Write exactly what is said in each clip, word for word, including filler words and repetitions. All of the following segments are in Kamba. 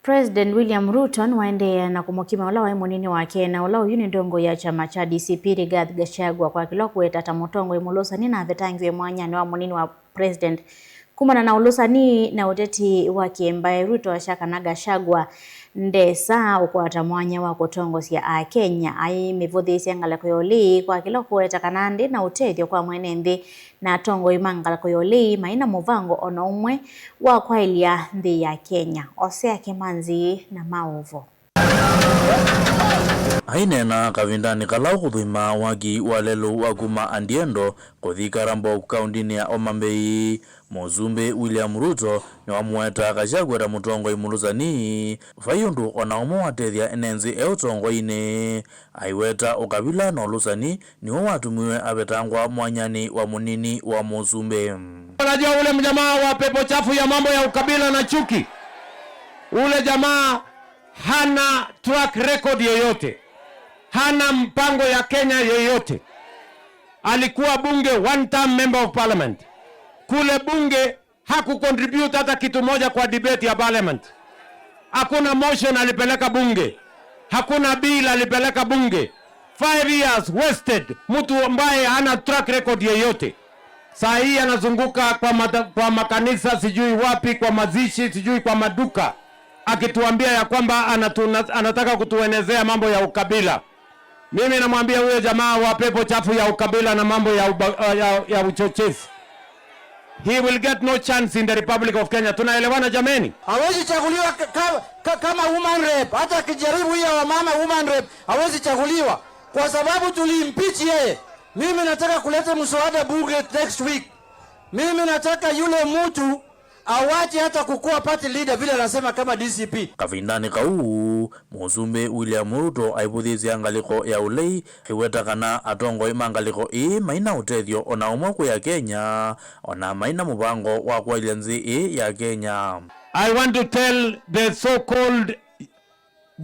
President William Ruto nĩwaendee na kũmũkima ũla waĩ mũnini wake, na ũla oyu nĩ ndongoi ya kyama kya D C P, Rigathi Gachagua, kwa kĩla ũkũweta ta mũtongoi mũlũsani na avetangiwe mwanyanĩ wa mũnini wa president. Kumana na ũlũsani na ũteti wa kĩ-mbaĩ, Ruto asya kana Gachagua ndesa ũkwata mwanya wa kũtongosya Akenya, aimĩvũthĩĩsya ngalĩko ya ũlei kwa kĩla ũkũweta kana ndĩ na ũtethyo kwa mwene nthĩ na atongoi ma ngalĩko ya ũlei mai na mũvango o na ũmwe wa kwaĩlya nthĩ ya Kenya. Osea Kĩmanzi na maũvo. Aineena kavindanĩ kala ũkũthũima waki wa lelũ wa kuma Andiendo kũthi Karambok kaũndĩnĩ ya Homa Bay, Mũsumbĩ William Ruto nĩwamũweta Gachagua ta mũtongoi mũlũsani. Vai ũndũ o na ũmwe watethya ene nthĩ e ũtongoinĩ. Aiweta ũkavila na ũlũsani nĩw'o watumiwe avetangwa mwanyanĩ wa mũnini wa Mũsumbĩ. Unajua ule mjamaa wa pepo chafu ya mambo ya ukabila na chuki, ule jamaa hana track record yoyote, hana mpango ya Kenya yoyote. Alikuwa bunge, one term member of parliament. Kule bunge hakucontribute hata kitu moja kwa debate ya parliament. Hakuna motion alipeleka bunge, hakuna bill alipeleka bunge. Five years wasted, mtu ambaye hana track record yoyote. Saa hii anazunguka kwa mata-, kwa makanisa, sijui wapi, kwa mazishi, sijui kwa maduka, akituambia ya kwamba anatuna-, anataka kutuenezea mambo ya ukabila. Mimi namwambia huyo jamaa wa pepo chafu ya ukabila na mambo ya uba-, ya, ya uchochezi, he will get no chance in the Republic of Kenya. Tunaelewana jameni? Hawezi chaguliwa ka-, ka-, ka-, kama woman rep. Hata akijaribu hiyo wamama woman rep, hawezi chaguliwa kwa sababu tuliimpeach yeye. Mimi nataka kuleta mswada bunge next week. Mimi nataka yule mtu awache hata kukua party leader vile anasema kama D C P. Kavindanĩ kau, Mũsumbĩ William Ruto aivũthĩĩsya ngalĩko ya ũlei, aiweta kana atongoi ma ngalĩko ĩĩ mai na ũtethyo o na ũmwe kwĩ Akenya, o na mai na mũvango wa kwaĩlya nthĩ ĩĩ ya Kenya. I want to tell the so-called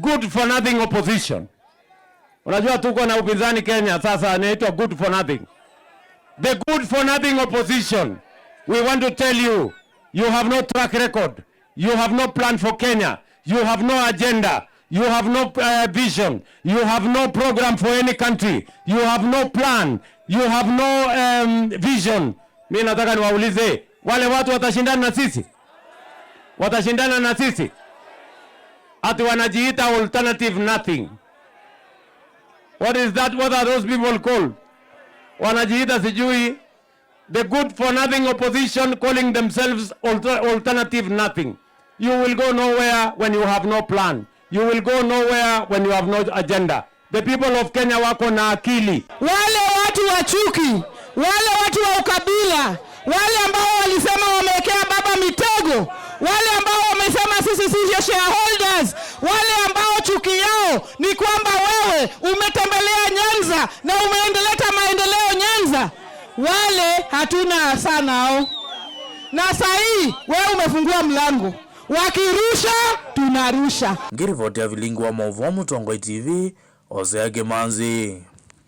good for nothing opposition. Unajua tuko na upinzani Kenya sasa, inaitwa good for nothing. The good for nothing opposition, we want to tell you, you have no track record, you have no plan for Kenya, you have no agenda, you have no, uh, vision, you have no program for any country, you have no plan, you have no, um, vision. Mi nataka niwaulize, wale watu watashindana na sisi? Watashindana na sisi? Ati wanajiita alternative nothing. What is that? What are those people called? Wanajiita sijui the good for nothing opposition calling themselves alter-, alternative nothing. You will go nowhere when you have no plan. You will go nowhere when you have no agenda. The people of Kenya wako na akili. Wale watu wa chuki, wale watu wa ukabila, wale ambao walisema wamewekea baba mitego, wale ambao wamesema sisi si shareholders, wale ambao chuki yao ni kwamba wewe umetembelea Nyanza na umeleta maendeleo Nyanza, wale hatuna haja nao. Na saa hii wewe umefungua mlango, wakirusha tunarusha. Ngiripoti ya vilingi wa maũvoo Mũtongoi T V, Osea Kĩmanzi.